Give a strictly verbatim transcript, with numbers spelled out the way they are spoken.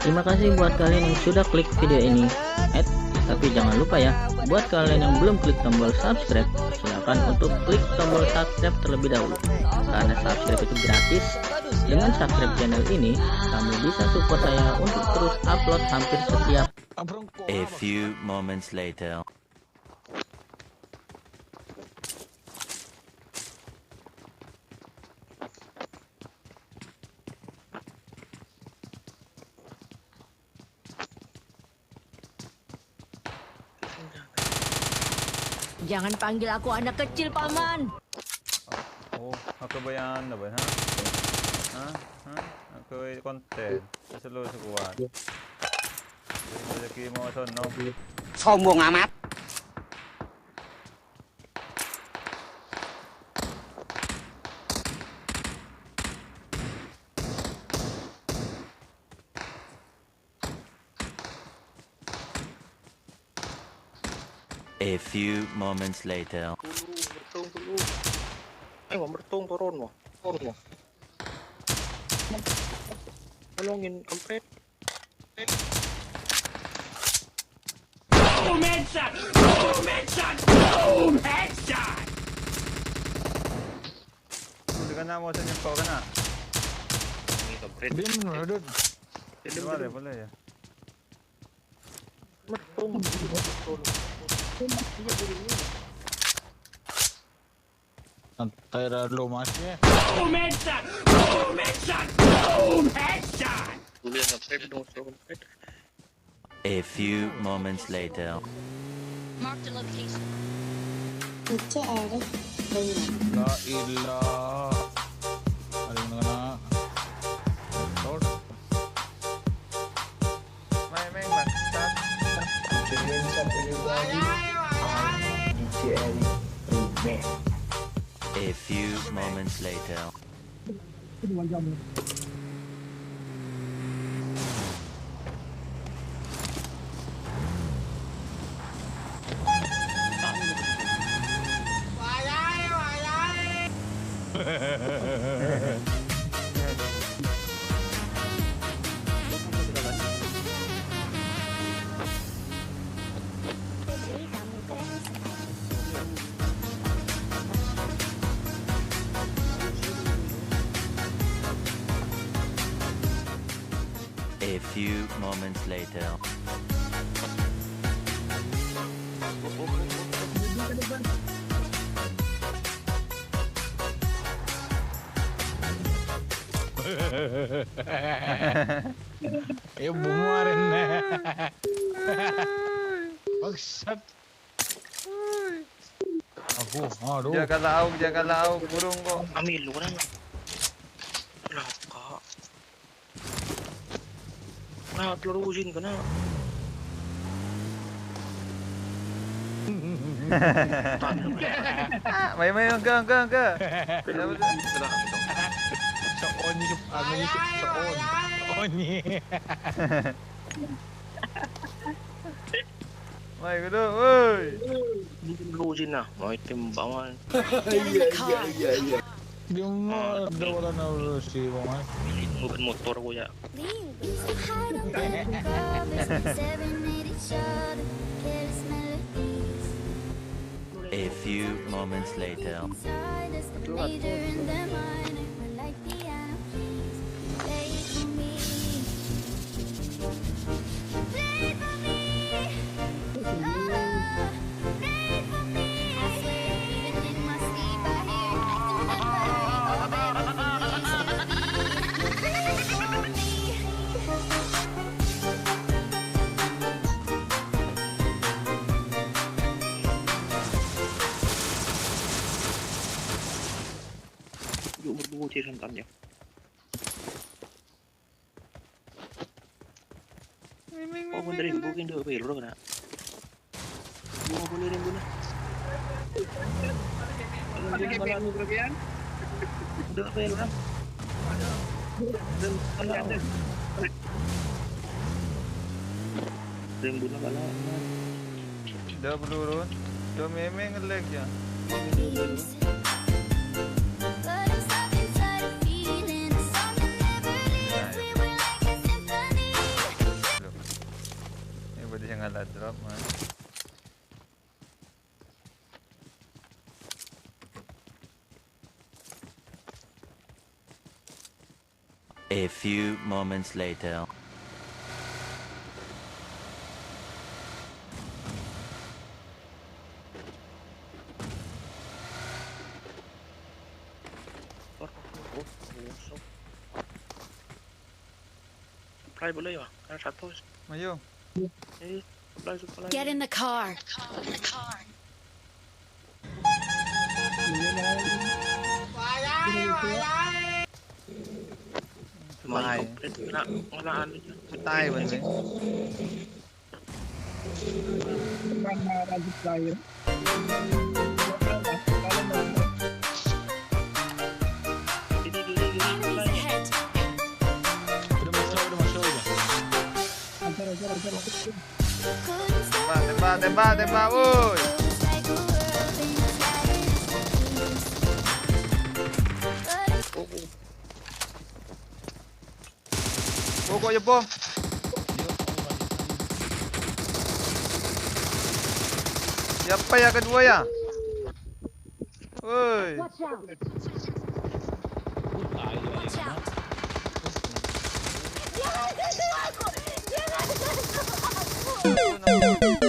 Terima kasih buat kalian yang sudah klik video ini. Eh, tapi jangan lupa ya, buat kalian yang belum klik tombol subscribe, silakan untuk klik tombol subscribe terlebih dahulu. Karena subscribe itu gratis. Dengan subscribe channel ini, kamu bisa support saya untuk terus upload hampir setiap A few moments later. Jangan panggil aku anak kecil, Paman. Oh, aku bayar apa, ha? Ha? Ha? Aku konten. Selalu sekuat. Rezeki mau sono. Sombong amat. A few moments later. Dulu, bertong dulu. Ayo, bertong turun, wah. Turun, wah. Tolongin, kampret. Boom headshot! Boom headshot! Boom headshot! Boleh kena, mau saya nyekok kena. Ini kampret. Dia menurut. Boleh, boleh ya. Mertong. Iya, boleh, boleh. Santai dah dulu, Mas, ya. Boom headshot! Boom headshot! Boom headshot! Boleh nge-trap dong, so nge-trap. A few moments later. Marked a location. Itu Erik. La ilah. Ada yang kena. Lord. Main-main, bangsat. Wayai, wayai. A few moments later. A few moments later. Ya, bungo arèna. Bangsat. Aku, aduh. Jaga lauk, jaga lauk, burung kok. Ambil lu kan. Lah, kok. Nah, telur usin kena. Mai, mai, enggak, enggak, enggak. Soon, anu, soon. Soon. Mai, kudu, woi. Mungkin lu Cina, mau tim bangun. Iya, iya, iya, iya. Dia mau ada orang harus sih, Bang, ah. Bukan motor gua ya. A few moments later. Yuk, berdua, Cil, nonton, ya. Oh, bener, ibu, indo' peluru kena. Ibu, apa lu, ibu, nah? Ibu, malah. Indo' peluru, nah. Indo' peluru, nah. Dah peluru. Dah memang nge-lag ya. But I'm stuck inside a feeling, a song that never leaves. We were like a symphony. Drop, man. A few moments later. Supply boleh ya? Kan satu. Ayo. Eh, supply, supply. Get in the car. Supply. Main komplit, kena ngenaan. Supply, bang. Enemies ahead. Tembak, tembak, tembak, tembak, woi. Pokok ya, Bo. Siapa ya kedua ya? Woi. Watch out! Watch out! Jangan sentuh aku! Jangan sentuh aku!